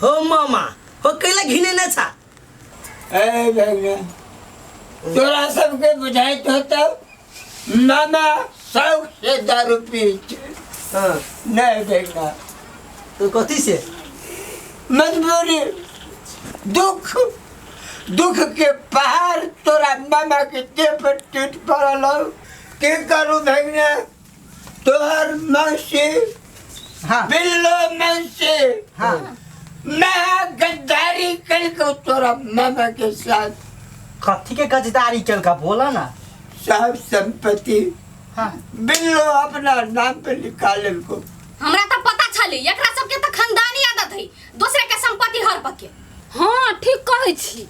हो मामा हो कैला घिनेने छा ए भगना तोरा सबके बुझाइत होतौ मामा शौक से दारू पी छै। हाँ नहीं भगना तो कथी से मजबूरी दुख दुख के पहाड़ तोरा मामा के देह पर टूट पड़ल हौ की करू भगना तोहर मौसी हाँ बिल्लो मौसी हाँ महा गद्दारी कल तोरा मामा के साथ कथी के गजदारी केलका बोला ना सब संपत्ति हाँ बिल्लो अपना नाम पे लिखा लेलको हमरा तऽ पता छलै एकरा सबके तऽ खानदानी आदत है दूसरे के संपत्ति हड़प के हाँ ठीक कहै छी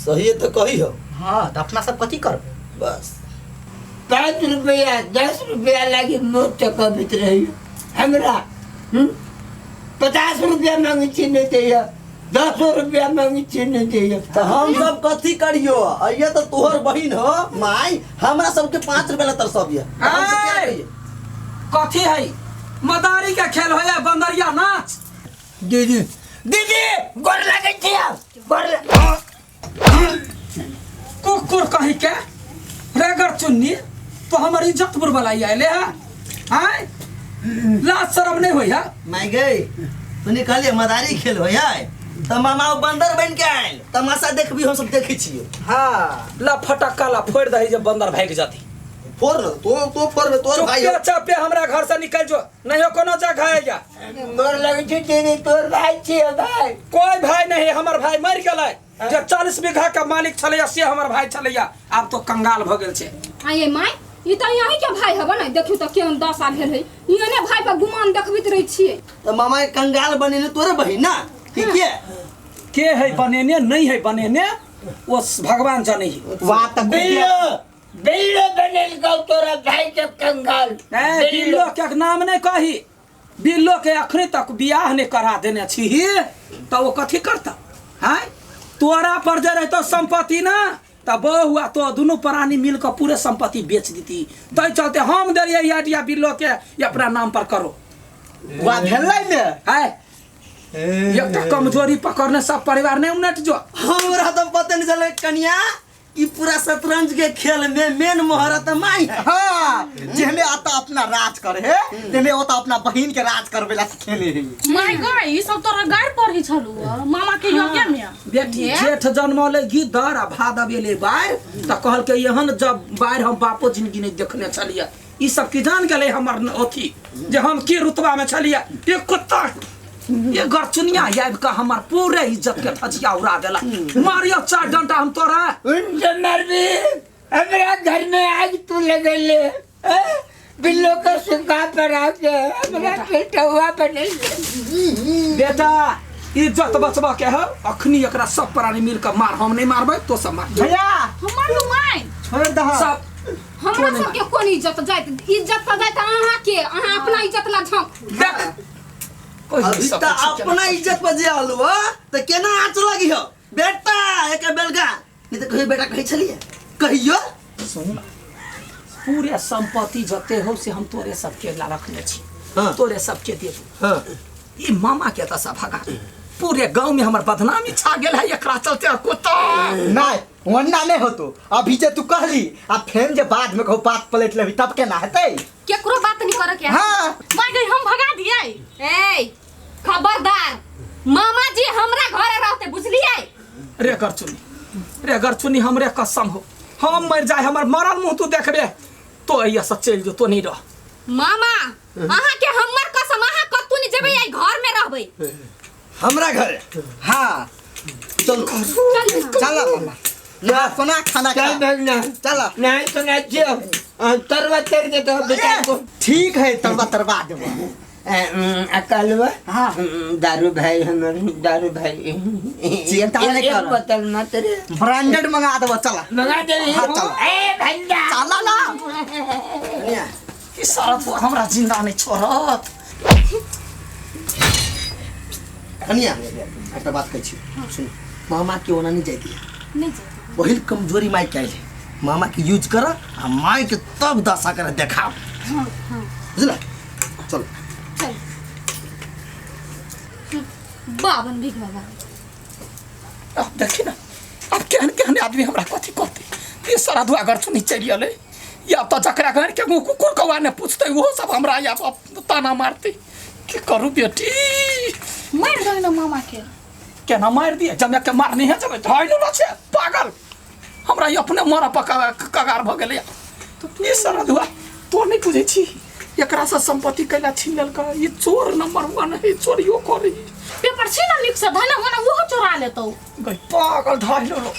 सही तो कही हो हाँ तऽ अपना सब कथी करबै बस 5 रुपया 10 रुपया लागी मुँह चकबित रही हमरा 50 रुपया मांगे छी नहीं दैया 10 रुपया मांगे छी नहीं दैया तो हम सब कथी करियो अइया तो तोहर बहिन हो माई हमरा सबके 5 रुपया ला तरसबिया हम सब क्या ऐ! करिए कथी है मदारी के खेल होया बंदरिया नाच दीदी दीदी गोर लगे छी गोर कुकुर कहीं के रेगर चुन्नी तो हमर इज्जत बुरबलाई आइले है आय लाज शरम नहीं होई है माई गई तूने कहलिए मदारी खेल हो यार तो मामा ओ बंदर बन के आयल तमाशा देखबी हम सब देखै छियो हाँ ला फटक्का ला फोड़ दही जब बंदर भाग जाती फोड़ न तो फोड़ में तोर भाई चुपे चापे हमरा घर से निकल जो नहीं हो कोनो जगह है जा गोर लगे छी दीदी तोर भाई छी भाई कोई भाई नहीं हमर भाई मर गेलै जे 40 बीघा के मालिक छलैया से हमर भाई छलैया आब तो कंगाल भ गेल छै आये माय ई तऽ यहीं के भाई हबे ने देखियौ तऽ केहन दशा भेल है एहने भाई पर गुमान देखबैत रहै छियै तो मामा के कंगाल बनेने तोरे बहिन ना ठीक है के है बनेने नहीं है बनेने वो भगवान जाने ही वाह तऽ बिल्लो बिल्लो बनेलकौ तोरा भाई के कंगाल ए बिल्लो के नाम नहीं कही बिल्लो के अखनी तक बियाह नहीं करा देने छी तो वो कथी करता हैं तोरा पर जे रहतो संपत्ति ना त बहु आ तो दुनू प्राणी मिल के पूरे संपत्ति बेच देती तै चलते हम देलियै ई आइडिया बिल्लो के ये अपना नाम पर करो वाह भेलै ने है एकटा कमजोरी पकड़ने सब परिवार नहीं उनट जो हमरा तो पता नहीं चले कनिया ई पूरा शतरंज के खेल में मेन मोहरा त माई है हाँ जेहने आता अपना राज करे है तेहने ओता अपना बहिन के राज करबे ला खेले है माय गॉड ई सब तोरा गाड़ पढ़ी छलू मामा के योग्य में बेटी जेठ जन्मले गिदर आ भादव एलै बाढ़ि तऽ कहलकै एहन जब बाढ़ि हम बापो जिंदगी नहि देखने छलियै ई सब की जान गेलै हमर अथी जे हम की रुतबा में छलियै एक कुत्ता ये गरचुनिया आबि कऽ हमर पूरे इज्जत के धजिया उड़ा देलक मारियो चार डंटा हम तोरा उनसे मरबी हमरा घर में आग तू लगेले हैं? बिल्लो के सुखा पर आके हमरा बेटवा बनेले बेटा इज्जत बचबा के है अखनी एकरा सब प्राणी मिल के मार हम नहीं मारबै तो सब मार भैया हमर माय छोड़ दह सब हमरा सबके कोन इज्जत जाइत इज्जत तऽ जाइत अहाँ के अहाँ अपना इज्जत ला झाँक देख कोई अभी सब त कुछ अपना इज्जत पर जे आलू हो त केना आँच लगी हो बेटा एक बेलगा नहीं तो कहियो बेटा कहै छलिए कहियो सुन पूरे संपत्ति जते हो से हम तोरे सबके ला रखने छी हाँ। तोरे सबके देबो हाँ ई मामा के दशा भगा पूरे गांव में हमर बदनामी छा गेल है एकरा चलते कुत्ता नहीं वन्ना नहीं होतो अभी जे तू कहली आ फेन जे बाद में कहू बात पलट लेबी तब केना हेतै केकरो बात नहीं करे के है। हाँ माय गई हम भगा दिए ए खबरदार मामा जी हमरा घरे रहते बुझलिए रे गरचुनी रे गरचुनी हमरे कसम हो हम मर जाए हमर मरल मुंह तू देखबे तो अइया से चलि जो तो नहीं रह मामा अहाँ के हमर कसम अहाँ कतौ नहीं जेबै आई घर में रहबै हमरा घर हाँ चलो चल चल मामा ना सोना खाना खा चल भगना चल नहीं सुना छियो तरवा तर दे तो बेटा को ठीक है तरवा तरवा देबो अकालवा हाँ। दारू भाई हमर दारू भाई चिंता नहीं एक कर। बोतल मत रे ब्रांडेड मंगा देबो चल मंगा दे हाँ, चल। ए भंडा चला ना कनिया ई सारा तो हमरा जिंदा नहीं छोड़त कनिया एकटा बात कहै छी सुन मामा के ओना नहीं जाय दिया नहीं जाए पहिल कमजोरी माई के आयल है मामा के यूज कर आ माई के तब दशा कर देखाओ हाँ हाँ बुझला चलो चल बावन बीघा बा। अब देखी ना अब केहन केहन आदमी हमरा कथी कहते ये सारा दुआ घर सुनी चलि गेलै या तऽ जकरा घर के मुँह कुकुर कौआ ने पूछतै ओहो सब हमरा या ताना मारतै। की करू बेटी मारि दही ना मामा के। केना मारि दिए जमे के मारनी है जमे धैल न छै पागल हमरा ई अपने मर पका कगार भऽ गेलै। ई सारा दुआ तो नहीं बुझै छी एकरा से संपत्ति कैला छीन लेलकै ई चोर नंबर 1 है चोरियो करी पेपर छी ना नीक से धना होना ओहो चोरा लेतौ। गई पागल धैल लो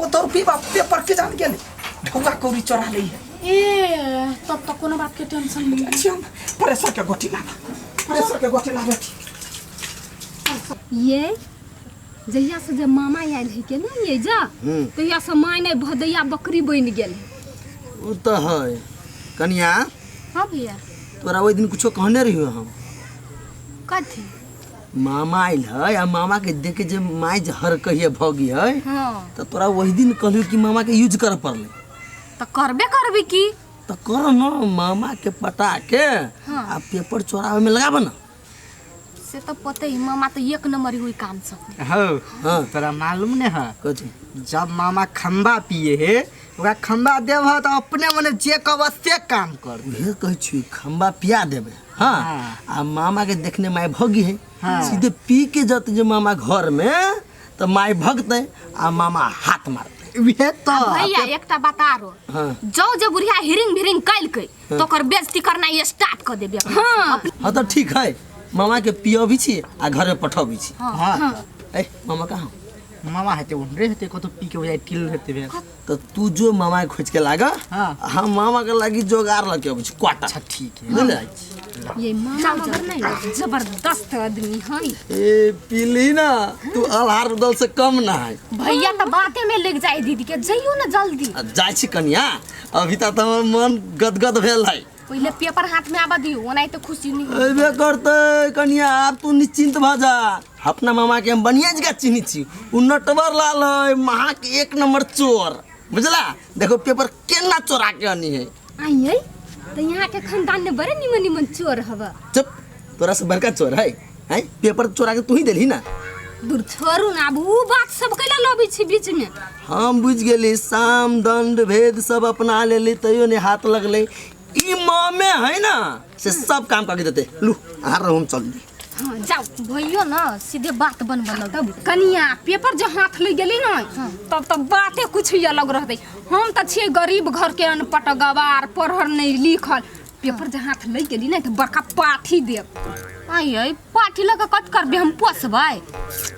ओ तो पीबा पेपर के जान गेलै ढौआ कौड़ी चोरा लै है। ए तब तो कोनो बात के टेंशन नहीं। अच्छा हम प्रेशर के गोटी लाबा प्रेशर के गोटी लाबा। ये जहिया से जब मामा आयल है के ना ये जा तहिया से माय नहीं भदैया बकरी बनि गेल। उ तो है कनिया। हाँ भैया तोरा ओहि दिन कुछो कहने रहियो हम। कथी? मामा आयल है आ मामा के देखे जे my जे हर कहिए भगी है। हाँ तो तोरा वही दिन कहलियो कि मामा के यूज कर पड़ले। तो करबे करबी की तो कर न मामा के पटा के। हाँ। आ पेपर चोरावे में लगाब न से तो पते ही मामा तो एक नंबर हुई काम सब। हो हाँ तोरा मालूम ने है कथी? जब मामा खंबा पिए है ओकरा खंबा देब है तो अपने मने जे कहब से काम कर। उहे कहै छी खंबा पिया देबे। हाँ आ मामा के देखने माय भगी है। हाँ। सीधे पी के जत जे मामा घर में तो माय भगते आ मामा हाथ मारते। उहे तो भैया एकटा बात आरो। हाँ। जो जे बुढ़िया हिरिंग भिरिंग कैलकै तो ओकर बेइज्जती करना स्टार्ट कर देबे। हाँ हाँ तो ठीक है मामा के पियबी छी आ घर में पठबी छी। हाँ ए मामा कहाँ? मामा हेते उनरे हेते कतो पी के हो जाए टिल हेते भेल। तो तू जो मामा के खोज के लागा। हाँ। हम मामा के लागी जोगार लके अबै छी क्वाटा। अच्छा ठीक है बुझले? ये मामा मगर नहीं जबरदस्त आदमी है। ए पीली ना तू अलहार दल से कम ना है। भैया तो बाते में लग जाए दीदी के जइयो ना जल्दी। आ जाय छी कनिया अभी तक तो हमर मन गदगद भेल है। पहले पेपर हाथ में आबा दियो ओनाई तो खुशी नहीं हो। अबे करते कनिया आप तू निश्चिंत भ जा। अपना मामा के हम बढ़िया जगह चिन्है छी उ नटवर लाल है महा के एक नंबर चोर बुझला। देखो पेपर केना चोरा के आनी है। आई तो यहाँ के खानदान में बड़े निमन निमन चोर हवा। चुप तोरा से बड़का चोर है हैं पेपर चोरा के तू ही देलही ना। दूर छोड़ू ना अब उ बात सब कैला लबी छी बीच में। हम बुझ गेली साम दंड भेद सब अपना लेली तैयो ने हाथ लगले। ई मामे है ना से सब काम करके देते। लू आ रहा हम चल दी। हाँ जाओ भैयो ना सीधे बात बनबऽ लग। तब कनिया पेपर जो हाथ ले गेली ना तब तब बाते कुछ ही अलग रहते। हम तो छियै गरीब घर के अनपढ़ गवार पढ़ल नहीं लिखल। पेपर जो हाथ ले गेली ना तो बड़का पाठी देब। आई आई पाठी लगा कत करबे हम पोसबै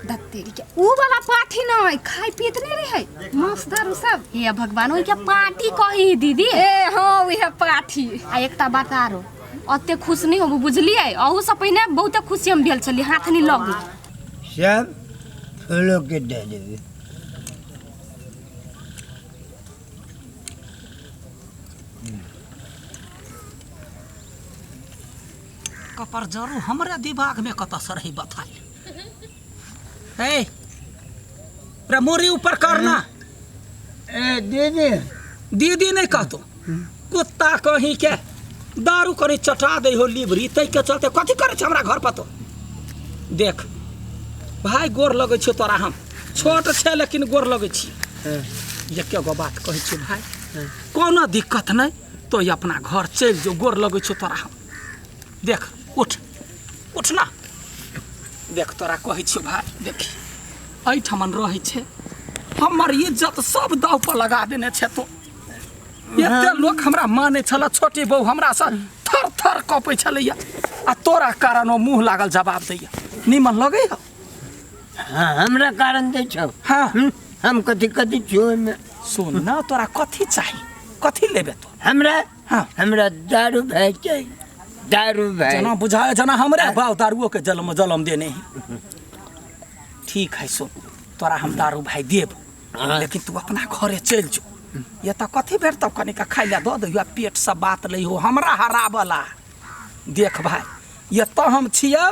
दत्तेरी के उ वाला पाठी नहीं खाई पीत नहीं रहे मांस दारू सब। हे भगवान ओइ के पाठी कही दीदी। ए हाँ उहे पाठी। आ एकटा बात आरो अते खुश नहीं होबू बुझलियै अहू से पहिने बहुते खुशी हम भेल छलियै हाथ नहीं लगी। सब फूलो के दे देबे। कपर जरू हमरे दिमाग में कत से रही बताई। ए रे मोरी ऊपर करना। ए दीदी दीदी नहीं कहतो कुत्ता कहीं के दारू करी चटा दे हो लिबरी तै के चलते कथी करे छै हमरा घर पर। तो देख भाई गोर लगै छियो तोरा हम छोट छै लेकिन गोर लगै छी। एके गो बात कहै छी भाई कोनो दिक्कत नहीं तो ये अपना घर चलि जो गोर लगै छियो तोरा हम। देख उठ उठ ना देख तोरा कहै छियो भाई देखी एहिठमन रहै छै हमर इज्जत सब दाव पर लगा देने छै। तो एते लोक हमरा मानै छल छोटी बहू हमरा से थर थर कपै छलैया आ तोरा कारण ओ मुँह लागल जवाब दैया निमन लगै हौ। हाँ हमरा कारण दै छौ। हाँ हम कथी कथी छियौ ओहिमे। सुन ना तोरा कथी चाही कथी लेबे तो हमरा? हाँ हमरा दारू भाई चाही दारू भाई। जना बुझाए जना हमरे बाप दारुओ के जलम जलम देने ही। ठीक है सुन तोरा हम दारू भाई देब लेकिन तू अपना घरे चलि जो। ये तो कथी भेटतौ कनिका खाइ लए दऽ दैयौ पेट से बात लै हो हमरा हराबला। देख भाई ये तो हम छियै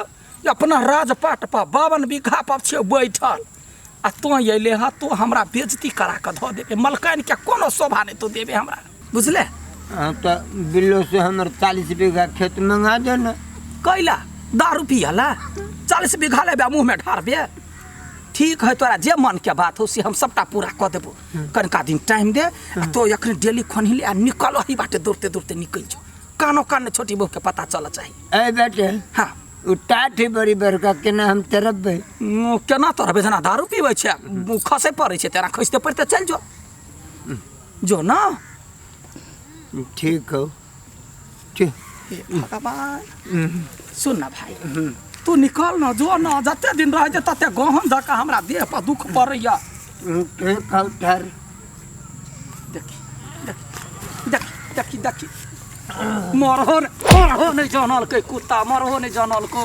अपना राजपाट पर 52 बीघा पर छियै बैठल आ तों अयले हँ तू हमरा बेइज्जती करा के धऽ देबे मलकाइन के कोनो शोभा नहीं तू देबे हमरा बुझले। हाँ तो बिल्लो से हमर 40 बीघा खेत मंगा दे ना। कैला? दारू पियला 40 बीघा लेबे मुँह में ढारबे। ठीक है, तोरा जे मन के बात हो से हम सबटा पूरा कऽ देबो। कनिका दिन टाइम दे आ तो एखन डेली खनही ले आ निकल ही बाटे, दौड़ते दौड़ते निकल जो, कानो कान छोटी बहू के पता चल चाही। ए बेटे। हाँ। उ टाठी बड़ी बड़का केना हम तरबे? केना तरबे? जेना दारू पीबै छै खसे पड़ै छै तेना खसिते पड़िते चलि जो, जो ना। ठीक हो, ठीक। हे भगवान, सुन ना भाई, तू निकल ना, जो ना, जते दिन रहै छै तते गहन जकाँ हमरा देह पर दुख पड़ैया। ठीक हो, ठहर। देखी देखी देखी देखी देखी, मरहो मरहो नहीं जानलकै कुत्ता, मरहो नहीं जानलकै।